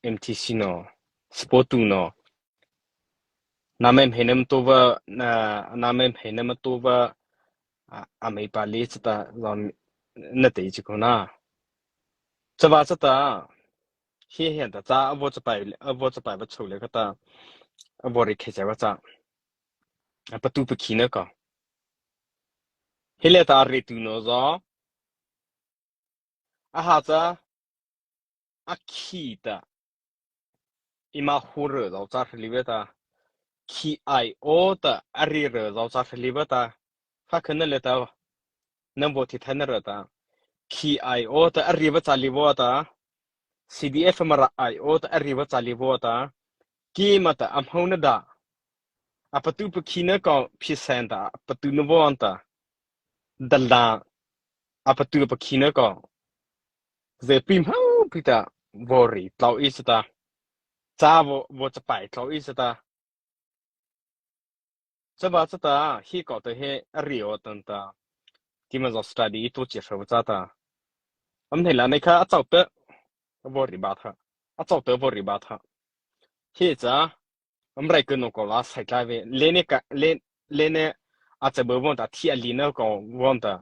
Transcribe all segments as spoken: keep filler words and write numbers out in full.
M T C no, support tu no. Nama hmei nama to va, na, nama hmei nama to va, a, a mei pa le chata zon na te chi ko na. Chava chata, he he ta cha, a vo chapai, a vo chapai va chole ka ta, a vo ri khe cha va cha. A patu pa khi na ka. He le ta ri tu no zo. A ha cha, a khi ta, ima hu rơ zau cha hri li ve ta, khi ai o ta, a ri rơ zau cha hri li ve ta, ha kha na le ta, nam vo thi tha na rơ ta, khi ai o ta, a ri ve cha li vo ta, C D F Mara ai o ta, a ri ve cha li vo ta, ki ma ta, am hau na da, a patu pa khi na ka, phi sen ta, a patu na vo an ta, da la, a patu pa khi na ka, ze pim hau pi ta, vo ri tlau i sa ta, cha vo, vo chapai tlau i sa ta. Chava chata, he ka ta he, a ri o tan ta, ti ma zo study i to chi sa va cha ta. Am nei la nei kha, a chau ta, vo ri ba tha. A chau ta, vo ri ba tha. He cha, am rai ka no ko la sai tla ve. Le ne ka, le, le ne, a cha ba von ta, thi a li na ko von ta.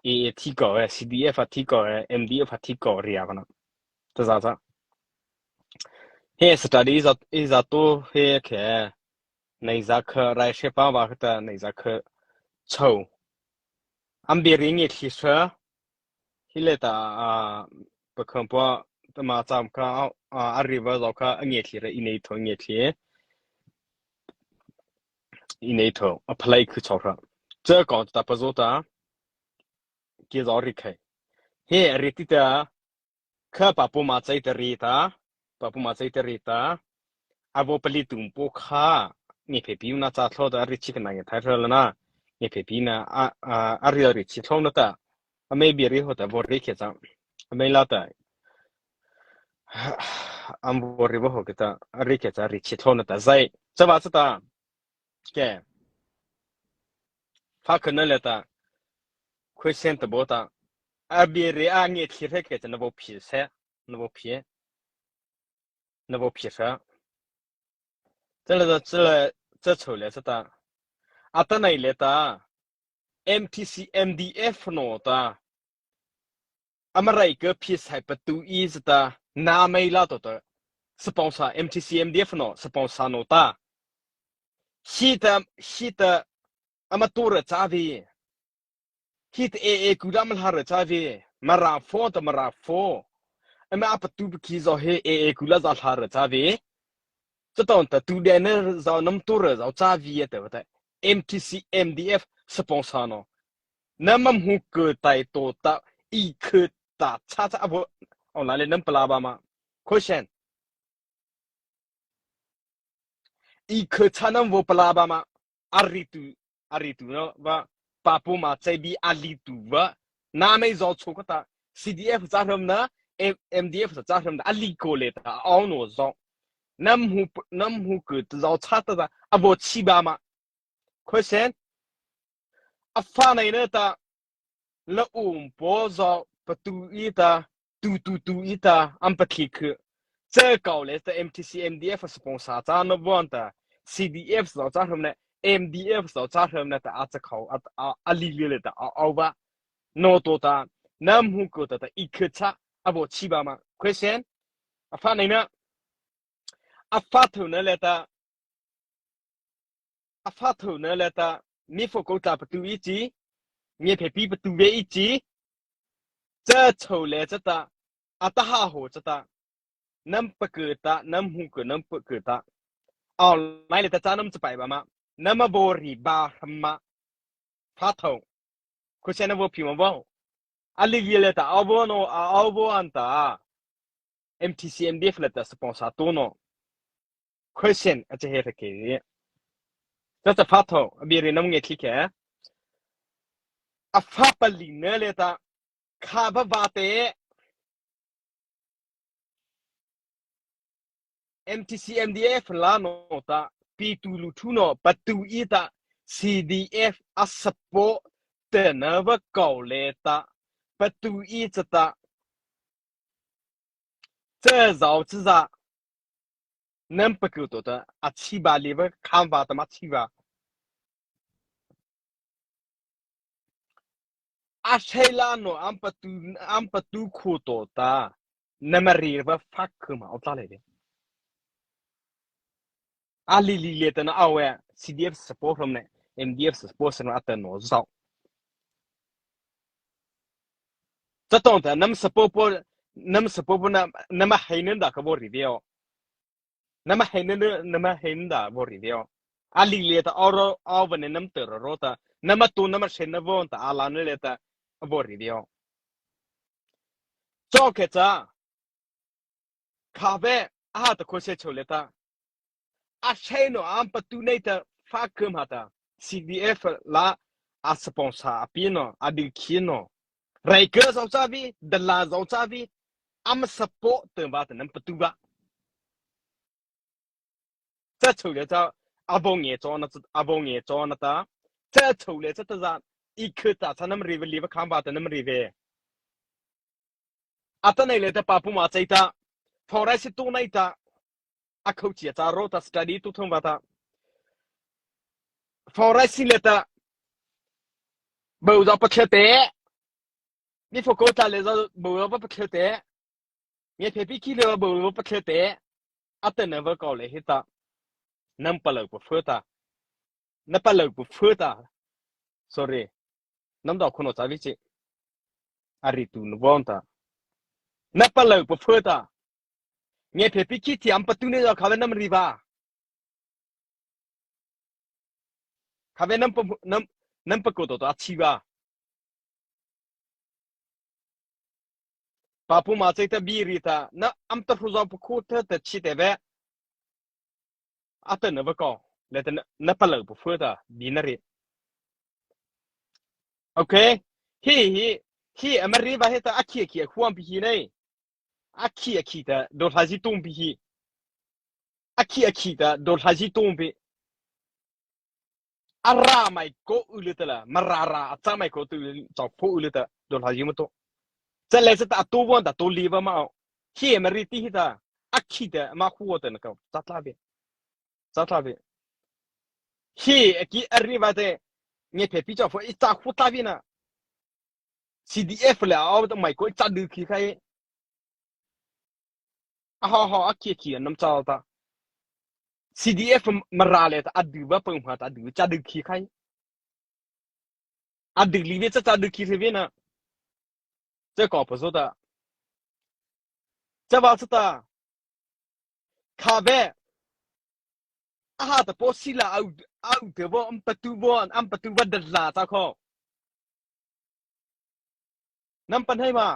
A A thi ko, eh, C D F a thi ko, eh, M D F a thi ko, ri a ka na. Ta za za. He study i za, i za to he ke. Nei za kha rai she pa va kha ta nei za kha chau. Am bi ri nge thi sa. Hi le ta, a, pa kham pa ta ma cham kha, a, a ri va zo kha, a nge thi ra i nei tho nge thi. I nei tho, a phalai khu chau ra. Cha ka ta pa zo ta. Ki zo ri khai. He ri ti ta. Kha pa pu ma chai ta ri ta, pa pu ma chai ta ri ta, a vo pali tum po kha, nge phe pi na cha thlo ta ri chi ka na nge thai thlo la na, nge phe pi na a, a, a ri ri chi thlo na ta, a mei bi ri ho ta vo ri khe cha, a mei la ta, am vo ri vo ho ke ta, a ri khe cha ri chi thlo na ta zai, cha va cha ta, ke, pha kha na le ta, question ta bo ta, a bi ri a nge thi re ke cha na vo phi se, na vo phi, na vo phi sa. Cha le cha le, cha chau le cha ta. A ta nei le ta. M T C M D F no ta. Ama rai ka phi sai patu i cha ta. Na mei la to ta. Sponsor M T C M D F no, sponsor no ta. Hi ta, hi ta, ama to ra cha vi. Hi ta A A ku la ma la ra cha vi. Ma ra fo ta ma ra fo. Ama a patu pa khi zo he A A ku la za la ra cha vi. Cha ton ta tu de na za nam to ra za cha vi ta va ta. M T C M D F sponsor no. Na ma hu ke tai to ta i khe ta cha cha a vo. Online le nam pala ba ma. Question. I khe cha nam vo pala ba ma, a ri tu, a ri tu no va, pa pu ma chai bi a li tu va, na mei zo cho ka ta, C D F cha ram na, M-, M D F cha ram na, a li ko le ta, a au no zo. Nam hu, nam hu ke ta zo cha ta ta, a vo chi ba ma. Question. A fa nei na ta, la um po zo, patu i ta, tu tu tu i ta, am pa thi khu. Cha kau le ta M T C M D F sponsor cha na von ta, C D F zo cha ram na, M D F zo cha ram na ta, a cha kau, a, a, a li li le ta, a, au va. No to ta, nam hu ko ta ta, i khe cha, a vo chi ba ma. Question. A fa nei na. A fa tho na le ta, a fa tho na le ta, mi fo ko ta patu i chi, nge phe pi patu ve i chi, cha chau le cha ta, a ta ha ho cha ta, nam pa ke ta, nam hu ke, nam pa ke ta. Au, nai le ta cha nam cha pai ba ma, nam a vo ri ba ma, fa tho. Question a vo phi ma vo. A li vi le ta, a vo no, a, a vo an ta. M T C M D F le ta sponsor to no. Question a che he ta ke. Ta ta fa tho, a bi ri nam nge thi ke. A fa pa li ne le ta, kha ba va te. M T C M D F la no ta, pi tu lu thu no, pa tu i ta, C D F a support te na va kau le ta, pa tu i cha ta, Cha zao cha za. Nama pakhu to ta a chi ba li ba kham ba ta ma chi ba. A shela no am patu am patu khu to ta. Nama ri ba fak khu ma o ta le de. A li li le ta na a we C D F support rom ne M D F support rom a ta no zao. Cha tong ta nama support po nama support po na nama hai nan da ka bo ri de o. Nama hai nan nama hai nan da bo ri de o. A li le ta o ro o ba ne nama ta ro ro ta. Nama tu nama shen na bo ta a la ne le ta bo ri de o. Cho ke cha. Kha ve a ha ta ko se cho le ta. A shai no am patu nei ta fa kum ha ta. C D F la a sponsor a pi no a di ki no. Rai ke zao cha vi, da la zao cha vi. Am support te ba ta nam patu ba. Cha cho le cha a bo nge cho na a bo nge cho na ta. Cha cho le cha ta za i ke ta cha nam ri ve li va kham ba ta nam ri ve. A ta nei le ta pa pu ma chai ta. Forest tu nei ta. A khâu chia cha ro ta study tu thung va ta. Forest le ta. Bo za pa khe te. Ni fo ko ta le za bo za pa khe te. Nge phe pi ki le bo za pa khe te. A ta na va ko le hi ta. Nam pa lo pa fo ta. Na pa lo pa fo ta. Sorry. Nam da ko no cha vi chi. A ri tu no von ta. Na pa lo pa fo ta. Nge phe pi ki ti am pa tu ne za kha ve nam ri va. Kha ve nam pa nam nam pa ko to to a chi va. Pa pu ma chai ta bi ri ta na am ta hru za pa khu ta ta chi te ve. A ta na va ko le ta na pa lo pa fo ta bi na ri. Okay. Hi hi hi a ma ri va he ta a khi a khi a khuam pi hi nei. A khi a khi ta do hla zi tung pi hi. A khi a khi ta do hla zi tung pi. A ra mai ko u le ta la ma ra ra a cha mai ko tu chao pho u le ta do hla zi ma to. Cha le cha ta a to von ta to li va ma o. Hi a ma ri ti hi ta a khi ta ma khu ta na ka cha tla ve. Cha tla ve. Hi a ki a ri va te. Nge phe pi chao pho i cha khu tla ve na. C D F le a o ta mai ko i cha du khi khai. A ha ha a khi a khi a nam cha ta. C D F ma ra le ta a du va pung ha ta du cha du khi khai. A du li ve cha cha du khi ve na. Cha ko pa zo ta. Cha va cha ta. Kha ve. A ha ta po si la au au te vo am patu vo am patu va da la cha ko. Nam pan hai ma.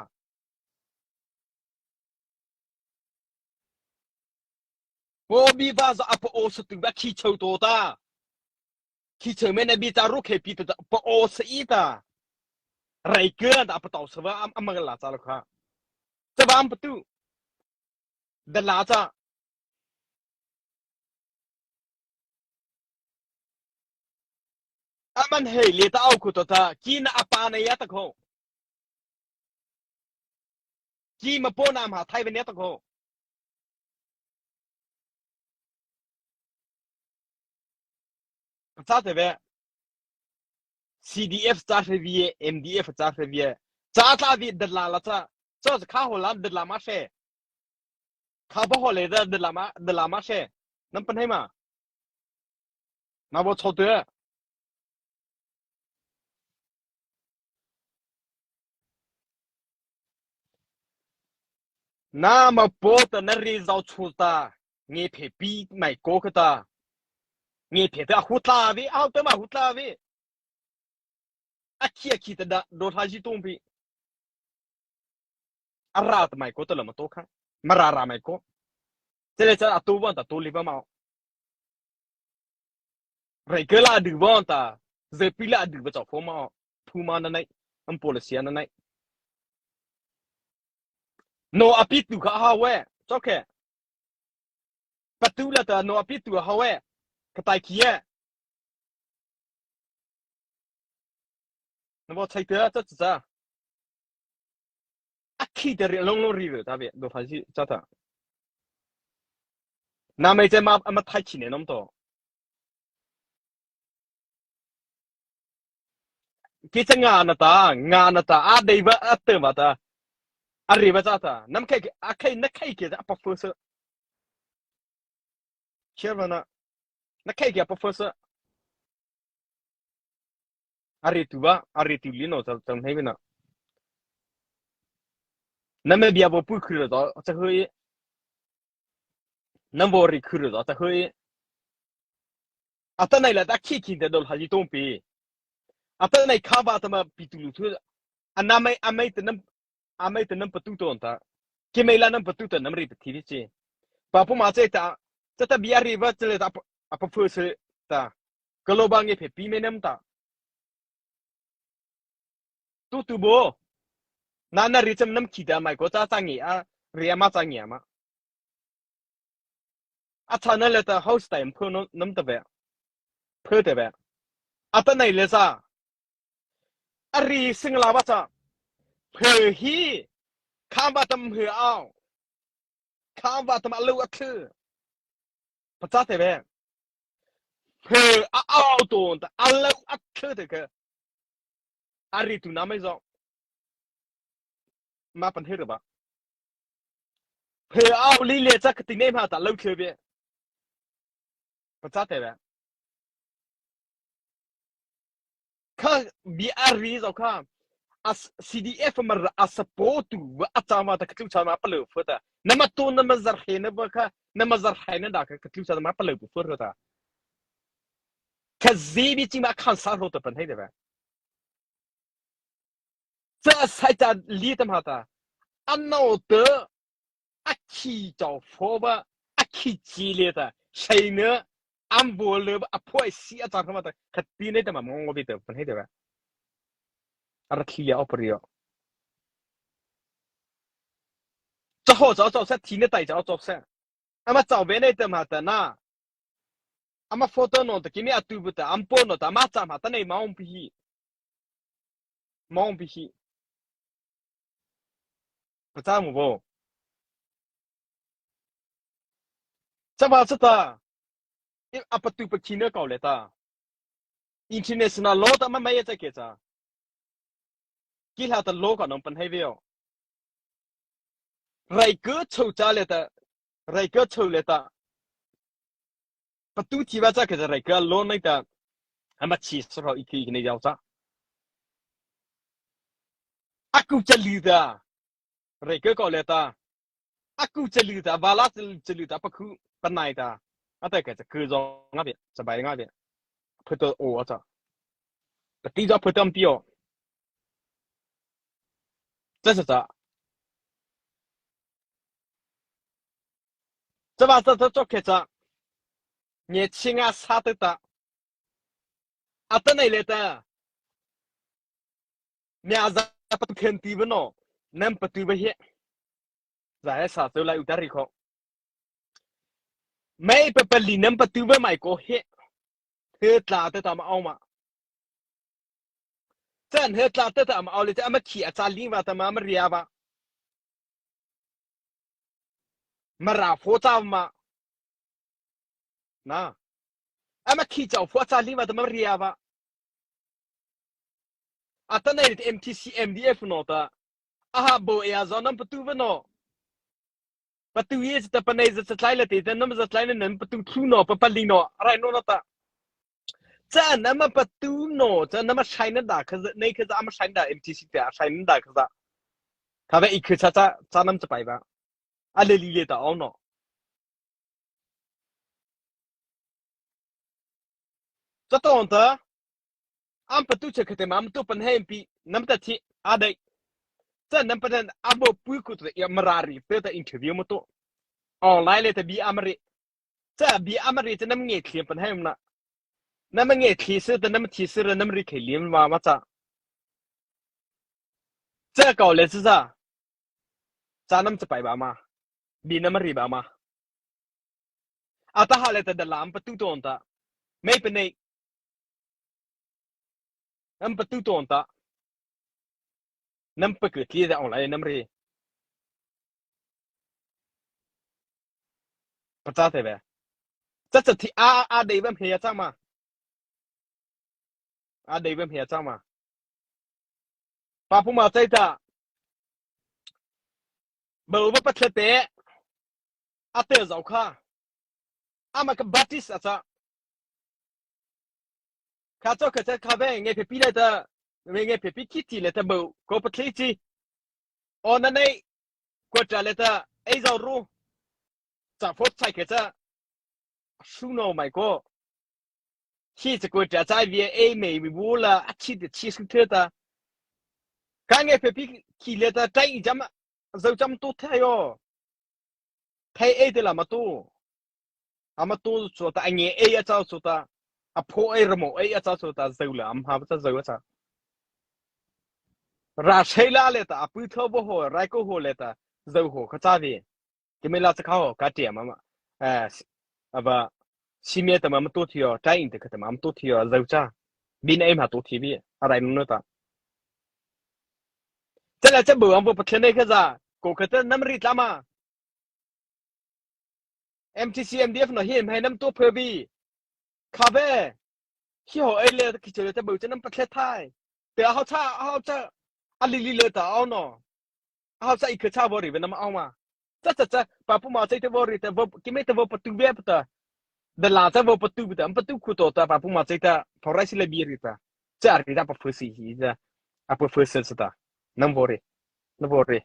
Po bi va za a po o sa tu va khi chau to ta. Khi chau me na bi ta ru khe pi ta po o sa i ta. Rai ke ta pa tau sa va am am la cha la kha. Cha va am patu. Da la cha. A man hei le ta au ku to ta ki na a pa na ya ta ko. Ki ma po na ma thai ve ne ta ko. Cha te ve. C D F cha hre vi, M D F cha hre vi. Cha cha vi da la la cha. Cha cha kha ho la da la ma she. Kha ba ho le da da la ma da la ma she. Nam pan hai ma. Na bo cho te. Na ma po ta na ri zao chu ta. Nge phe pi mai ko ka ta. Nge phe ta hu tla vi, au ta ma hu tla vi. A khi a khi ta da do hla zi tung pi. A ra ta mai ko ta la ma to kha. Ma ra ra mai ko. Te le cha a to van ta to li va ma. Rai ke la du van ta. Ze pi la du va cha pho ma. Phu ma na nai. Am policy na nai. No a pi tu kha ha we. Cha khe. Pa tu la ta no a pi tu ha we. Ka tai ki e. Na bo chai te cha cha. A khi ta ri long long ri ri ta be do pha si cha ta. Na mai che ma ama thai chi ne nom to. Ki cha nga na ta, nga na ta, a dei ba, a te ba ta. A ri ba cha ta. Nam khai, a khai, na khai ke a pa fu se. Chairman na, na khai ke a pa fu se. A ri tu ba, a ri tu li no, cha, cha hei na. Na me bia bo pu khu ro, cha hei. Nam bo ri khu ro ta hei. Atanoh la ta khi khi te do ha ji tong pi. Atanoh kha ba ta ma pi tu lu thu. Ana mai, amai te nam, amai te nam patu ton ta. Ki mai la nam patu ta nam ri pati ri che. Pa pu ma che ta. Cha ta bia ri ba che le ta apa, apa fu se ta. Ka lo ba nge phe pi me nam ta. Tu tu bo. Na na ri cham nam khi ta mai ko cha cha ngi a ri ama cha ngi ama. A cha na le ta house time pho no nam ta ve. Pho te ve. Atanoh le cha. A ri sing la ba cha. Pho hi. Kham ba tam pho au. Kham ba tam a lo a thlu. Pha cha te ve. Pho a au ton ta a lo a thlu te ke. A ri tu na mai zo. Ma pan he ro ba. Phe au li le cha ka ti nei ma ta lo che be. Pha cha te be. Kha bi a ri zo kha. A s-, C D F ma ra a support tu ba a cha ma ta ka tu cha ma pa lo pho ta. Na ma to na ma zar he na ba kha. Na ma zar he na da kha ka tu cha ma pa lo pho ta. Kha zi bi chi ma khan sa ro ta pan he de ba. Cha sai cha li ta ma ta. A no te a khi chau pho ba a khi chi le ta. Sai ne am bo le ba a pho si a cha ma ta. Kha ti ne ta ma mo bi ta pan he de ba. A ra thi le o pa ri o. Cha ho cha cha sa ti ne tai cha cha sa. Ama chau be ne ta ma ta na. Ama photo no ta kimi a tu bu ta am po no ta ma cha ma ta nei ma ong pi hi. Ma ong pi hi. Pa cha mu bo. Cha ba cha ta. I a pa tu pa khi ne kau le ta. International law ta ma mai ya cha ke cha. Ki hla ta law ka nong pan hai ve o. Rai ke chau cha le ta. Rai ke chau le ta. Patu thi ba cha ke cha rai ke law nai ta. Ama chi sa ro i ki ne yau cha. A ku cha li ta. Rai ke kau le ta. A ku cha li ta, ba la cha li ta, pa khu, pa nai ta. A ta ke cha ku zong nga be, cha bai nga be. Phu to o cha. Pa ti zo phu to am pi o. Cha cha cha. Cha ba cha cha cho ke cha. Nye chi nga sa te ta. Atanoh le ta. Mia za patu khen ti ba no. Nam patu ba he. Za he sa tu lai u ta ri ko. Mai pa pa li nam patu ba mai ko he. He tla ta ta ma au ma. Chan he tla ta ta ma au le ta ma khi a cha li ba ta ma ma ria ba. Ma ra pho cha ma. Na. Ama khi chau pho cha li ba ta ma ria ba. Atanoh le M T C, M D F no ta. Aha bo e a zo nam patu ba no. Patu ye ta pa nei za cha tlai le te, ta nam za tlai le nam patu thu no, pa pa li no, rai no na ta. Cha nam patu no, cha nam shai na da, kha za, nei kha za ama shai na da, M T C ta shai na da kha za. Kha ve i kha cha cha, cha nam cha pai ba. A le li le ta au no. Cha ton ta. Am patu cha khate ma am tu pan he M P, nam ta thi, a dai. Cha nam pa nan a bo pu ku ta ya ma ra ri, te ta interview mo to. Online le ta bi ama ri. Cha bi ama ri cha nam nge thli pan he na. Nam nge thli se ta nam thi se ra nam ri khai lim ma ma cha. Cha kau le cha cha. Cha nam cha pai ba ma. Bi nam ri ba ma. Ata ha le ta da lam patu ton ta. Mai pa nei. Nam patu ton ta. Nam pa ke thli da online nam ri. pachâ teh vei. Cha cha thi a a dei vei hmei a châ ma. A dei vei hmei a châ ma. Papu ma chei ta. Bô va pathlei teh. A teh zao kha. Ama ka Baptist a châ. Kha chô kha cha kha vei nge phe pi le ta. Nge phe pi ki ti le ta bô ko pathlei chi. O na nei. Ko ta le ta. Ei zao ru. Cha phot chai khe cha. Su no mai ko. Khi cha ko ta cha vei ei mei mi bu la a chi de chi su the ta. Ka nge phe pi ki le ta tai i jam. Zao jam to thei yo. Thei ei te la ma to. A ma to cho ta a nge ei a chao cho ta. A pho ei ramo ei a chao cho ta zao la am ha cha zao cha. Ra sei la le ta a pu tho bo ho rai ko ho le ta. Zao ho kha cha vei. Ti mei la cha kha ho ka ti a ma ma. Eh, a ba. Si me ta ma ma to thi yo. Tai in te kha ta ma ma to thi yo. Zao cha. Bin ei ma to thi vei. A rai no ta. Cha la cha bô am bô pathlei nei kha za. Ko kha ta nam ri tla ma. M T C M D F no hi hmei nam to phe vei. Kha vei. Hi ho ei le ki che le ta bô cha nam pathlei thai. Te a ho cha a ho cha. A li li le ta a ho no. A ho cha i kha cha vaw ri vei nam a ho ma. Cha cha cha Papu ma chei te vaw ri te vaw ki mei te vaw patu vei pa ta. Da la cha vaw patu vei ta. Patu khu to ta Papu ma chei ta. Pho rai si le bi ri ta. Cha ri ta pa phu si hi cha. A pa phu si sa ta. Nam vaw ri. Nam vaw ri.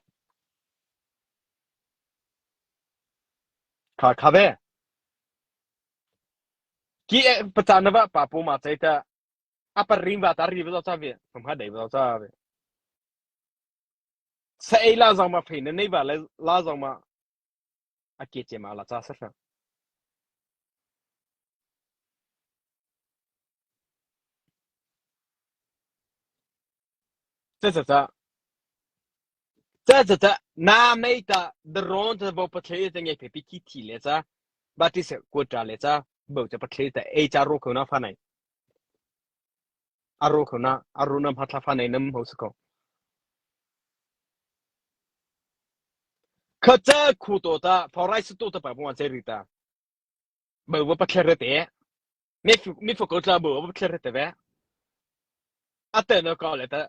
Kha kha vei. Ki e pachâ na va Papu ma chei ta. A pa ring va ta ri va cha vei. Pha ma dei va cha vei. Sa ei la zao ma phe na nei va le la zao ma. A ki che ma la cha sa sa. Cha cha cha. Cha cha cha. Na mei ta the ron ta vaw pathlei ta nge phe pi ki ti le cha. Baptist ko ta le cha. Bô cha pathlei ta ei cha ro ko na pha nei. A ro ko na a ro na ma thla pha nei nam ho sa ko. Kha cha khu to ta pho rai su to ta Papu ma chei ri ta. Bô va pathlei re te. Mi phu mi phu ko tla bô va pathlei re te vei. A te no ko le ta.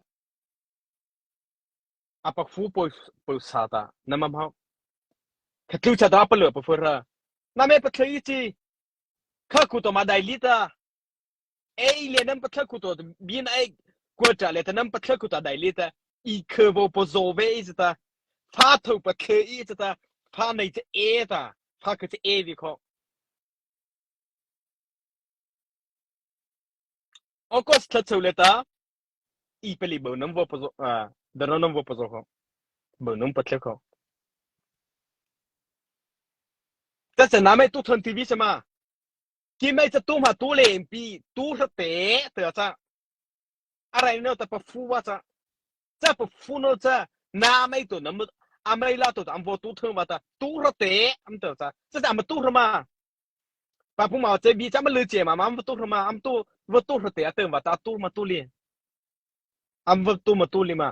A pa phu po po sa ta. Na ma ma. Kha tlu cha ta pa le pa phu ra. Na me pathlei chi. Kha khu to ma dai li ta. Ei le nam pathlei khu to bin ei ko ta le ta nam pathlei khu ta dai li ta. I kha vaw pa zo vei i ta. Pha tho pathlei i ta. Pha nei cha e ta. Pha kha cha e vei ko. August thla chô le ta. I pali bô nam vaw pa zo a. Da ro nam vaw pa zo ko. Bô nam pathlei ko. Cha cha na mei tu thon T V sa ma. Ki mei cha tu ma tu le M P tu ra te te cha. A rai no ta pa phu va cha. Cha pa phu no cha. Na mei to nam a mei la to ta am vaw tu thon va ta. Tu ra te am to cha. Cha cha am tu ra ma. Papu ma che bi cha ma le che ma ma am vaw tu ra ma am tu vaw tu ra te a te va ta tu ma tu le. Am vaw tu ma tu le ma.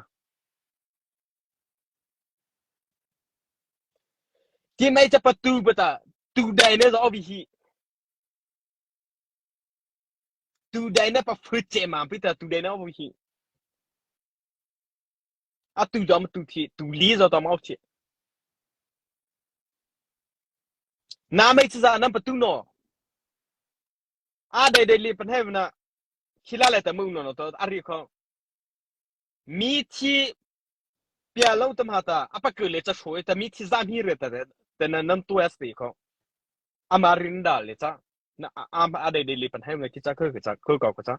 Ki mei cha pa tu pa ta. Tu dai ne za o bi hi. Tu dai na pa phu che ma pi ta tu dai na o hi. A tu dam tu thi tu li zo ta ma o che. Na mei cha za nam pa tu no. A dai dai li pan he na. Hi la le ta mu no no to a ri ko. Mi thi pia lo ta ma ta a pa ke le cha sho ta mi thi za mi re ta te na nam tu as te ko. Ama rin da le cha. Na a a a dei dei li pan hai na ki cha ko ko cha ko ko ko cha.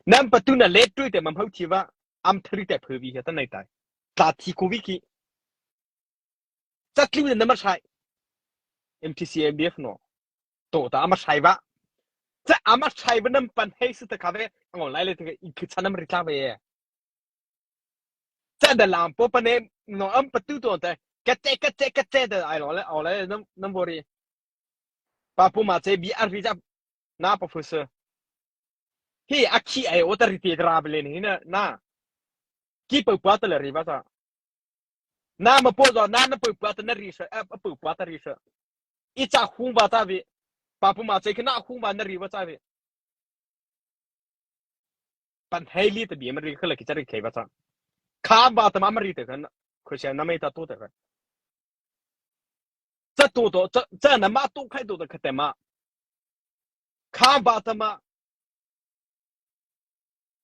Nam pa tu na le tu te mam hau thi va. Am thari te phu vi he ta nai tai. Ta thi ko vi ki. Cha tlu na ma sai. M T C M D F no. To ta ama sai va. Cha ama sai va nam pan hai su ta ka ve. Ngol lai le te i ki cha nam ri tla ve. Cha da lam po pa ne no am pa tu to te. Ka te ka te ka te da ai lo le o le nam nam bo ri. Pa pu ma che bi a ri ja. Na pa fu se. Hi a ki ai o ta ri te ra le ni na na. Ki pa pa ta le ri va ta. Na ma po zo na na pa pa ta na ri se a pa pa ta ri se. ei cha hung ba ta vei, pâpa ma chei kha na hung ba na ri ba cha vei. Pahnie lei ta bie ma ri kha la ki cha ri khei ba cha. Kha ba ta ma ma ri te kha na, kho sia na mei ta to te kha. Cha to to, cha, cha na ma to khai to te kha te ma. Kha ba ta ma.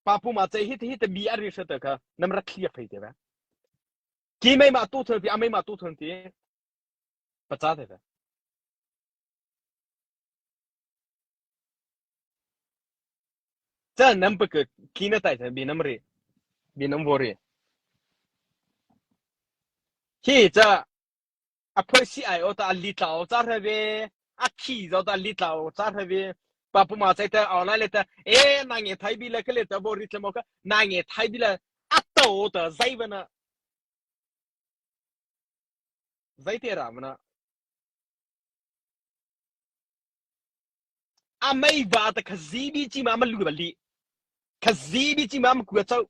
Pâpa ma chei hi te hi te bie a ri sa te kha, na ma ra thli a phei te ba. Keimo ma to thon ti, a mei ma to thon ti. Pachâ te ba. Cha nama pakei kei na tai cha bie nama ri. Bie nama vaw ri. Hi cha a phosi ai o ta a li tla o cha hra vei. A khi zo ta a li tla o cha hra vei. Pâpa ma chei ta online lei ta. E, na nge thai bie la kha lei ta vaw ri tla mo kha. Na nge thai bie la a to ta zai ba na. Zai te ra ma na. A mei ba ta kha zi bie chi ma ma lu ba li. Kha zi bie chi ma ma ku a chau.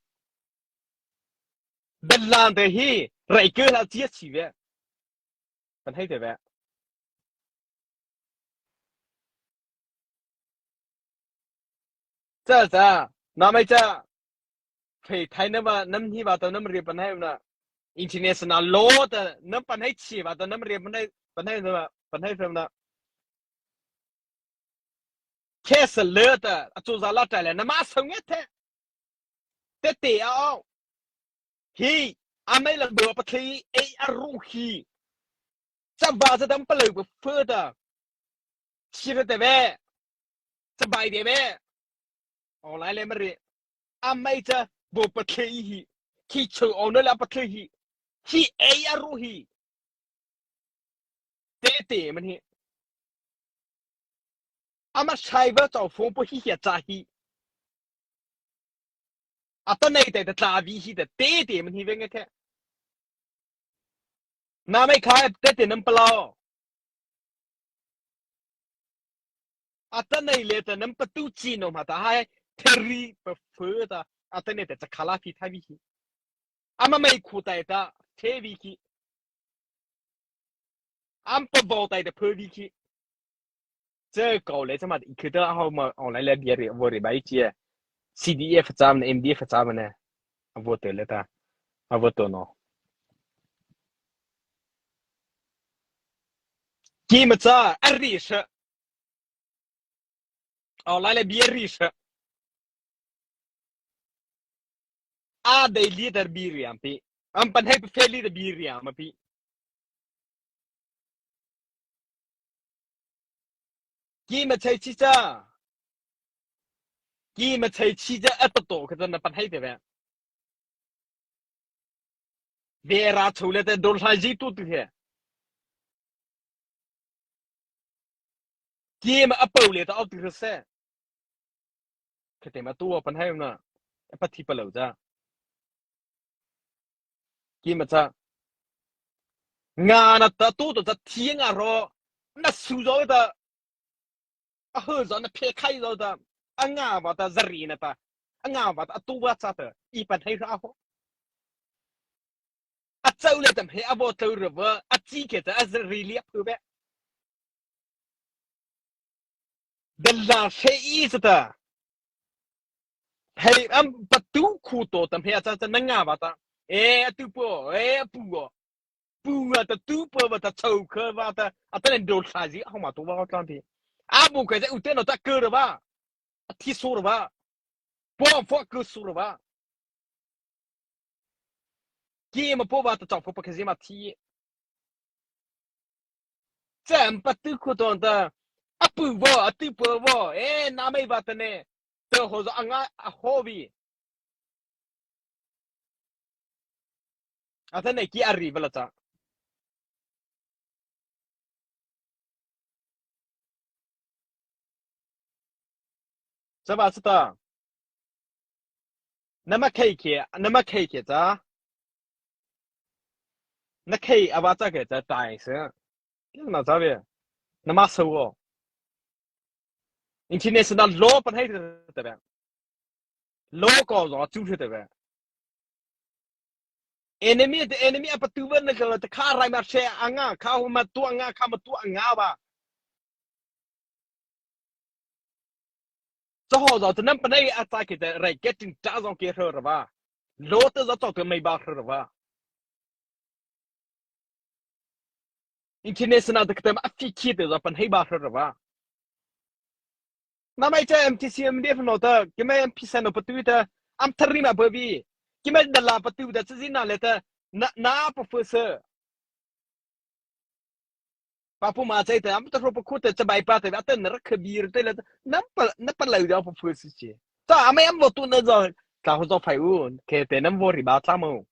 Ba lan te hi, rai ke la chi a chi vei. Pahnie te ba. Cha cha, na mei cha. Phei thai na ba, nam hi ba ta nam ri pahnie na. International law ta, nam pahnie chi ba ta nam ri pahnie, pahnie na, pahnie na. Khe sa le ta, a chu za la ta le, na ma sa nge the. Te te a o. Hi, a mei la bo pa thei, e a ru hi. Cha ba cha dam pa le bo fo ta. Chi ra te ve. Cha bai te ve. O lai le ma ri. A mei cha bo pa thei hi. Khi cho o na la pa thei hi. Hi e a ru hi. Te te man hi. Ama sai va chau phone po hi hia cha hi. Ata nei te ta tla vi hi ta te te man hi ve nge the. Na mei kha te te nam palao. Ata nei le ta nam patu chi no ma ta hai theri pa phu ta ata nei te cha khala phi tha vi hi. Ama mei khu tai ta the vi hi. Ama pa vo tai ta phu vi hi. Cha kau le cha ma i khu ta hau ma online le bie ri vaw ri bai chi. C D F cha ma M D F cha ma ne. A vaw te le ta. A vaw to no. Keima cha a ri sa. Online le bie ri sa. A dei leader bie ri am pi. Am pan hei pe leader bie ri am pi. Keima chei chi cha. Keima chei chi cha a to to kha cha na pan hei te ve. Vera chau le te dol sa ji tu tu he. Keima a pau le ta au tu se. Kha te ma tu pan hai na. A pa thi pa lo cha. Keima cha. Nga na ta tu to cha thi nga ro. Na su zo ta. A hu zo na phe khai zo ta. A nga va ta zari na ta. A nga va ta a tu va cha ta. I pan hai ra ho. A chau le tam he a bo chau ra va. A chi ke ta a zari li a phu ve. Da la fe i cha ta. Hei am pa tu khu to tam he a cha cha na nga va ta. E a tu po, e a pu o. Pu a ta tu po va ta chau kha va ta. A ta len do sa ji ho ma tu va ho tlan pi. A bu kha cha u te no ta kha ra va. A thi su ra va. Po fo kha su ra va. Keima po va ta chau fo pa kha ji ma thi. Cha am pa tu khu to ta. A pu vo, a tu po vo. E na mei va ta ne. Ta ho zo a nga a ho vi. A ta ne ki a ri va la cha. Cha va cha ta. Na ma khei ke, na ma khei ke cha. Na khei a va cha ke cha tai se. Ki na cha ve. Na ma so o. International law pan hai te ve. Law ko zo chu te ve. Enemy, the enemy a pa tu va na ka la ta kha rai ma se a nga, kha ho ma tu a nga, kha ma tu a nga va. Cha hawh zaw ta nama pahno a châ kei ta rai kei tin ta zaw kei hra ra ba. Lo ta zaw châ ta mei ba hra ra ba. International ta kei ta ma a phi khi ta zaw pahno ba hra ra ba. Nama ei cha M T C M D F no ta, keima M P sa no patu ta, ama thari ma ba bi. Keima dala patu ta, cha zi na le ta, na, na pa fu sa. Papu ma chai ta, ama ta ro pa khu ta, cha bai pa ta, a ta na ra kha bi ra ta le ta, na pa, na pa lau da pa fu sa chi. Ta, ama ama vo tu na zo, ta ho zo phai un, kei ta nama vo ri ba ta mo.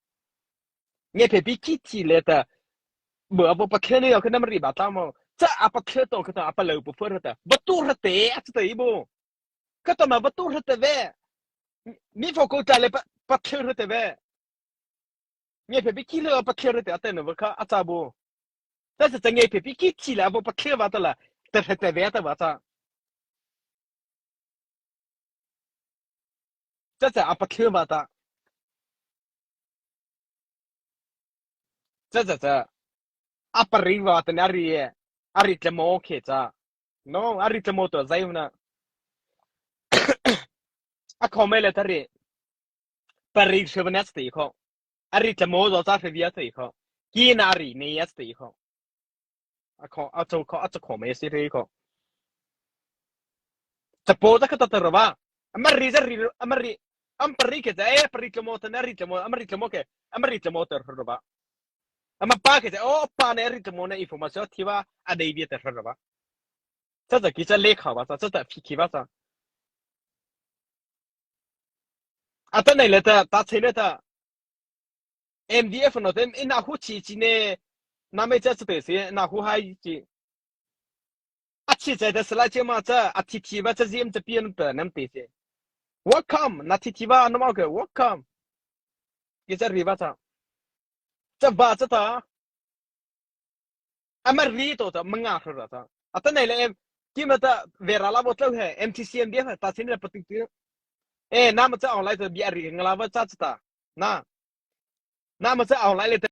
Ngiaphe pi ki ti le ta, bo a vo pathla ne yo kha nama ri ba ta mo. Cha a pathla to kha ta, a pa lau pa fu ra ta. Ba tu ra te, a cha ta i bo. Kha ta ma ba tu ra te ve. Mi fo ko ta le pa, pathla ra te ve. Ngiaphe pi ki le a pathla ra te, a ta na va kha, a cha bo. Ta sa cha ngiaphe pi ki ti le a vo pathla va ta la. Ta ra te ve ta va cha. Cha cha a pathla va ta. Cha cha cha. A pari va ta na ri. A ri tla mo khe cha. No, a ri tla mo to zai na. A kho me le ta ri. Pari se va na sti kho. A ri tla mo zo cha se via sti kho. Ki na ri ne ya sti kho. A kho, a cho kho, a cho kho me si ri kho. Cha po ta kha ta ta ra ba. Ama ri za ri, ama ri. Ama pari khe cha, e, pari tla mo ta na ri tla mo, ama ri tla mo khe, ama ri tla mo ta ra ba. Ama pa khe cha, o, pa ne ri tla mo na information thi ba, a dei bia ta ra ba. Cha cha ki cha le kha ba cha, cha cha phi ki ba cha. Atanoh liata, ta chhâna ta, M D F no te, eina hu chi chi ne, nama cha cha te si, eina hu hai chi. A chi cha ta sala chi ma cha, a thi thi ba cha ziem cha pian pa nam te si. Welcome, na thi thi ba, na ma ke, welcome. Ki cha ri ba cha. Cha ba cha ta. Ama ri to ta, manga hra ta. Atanoh liata, em, ki ma ta, vera la bo tlo he, M T C M D F, ta sin la patu tu. E, nama cha online ta, bia ri, ngala ba cha cha ta. Na. Nama cha online liata,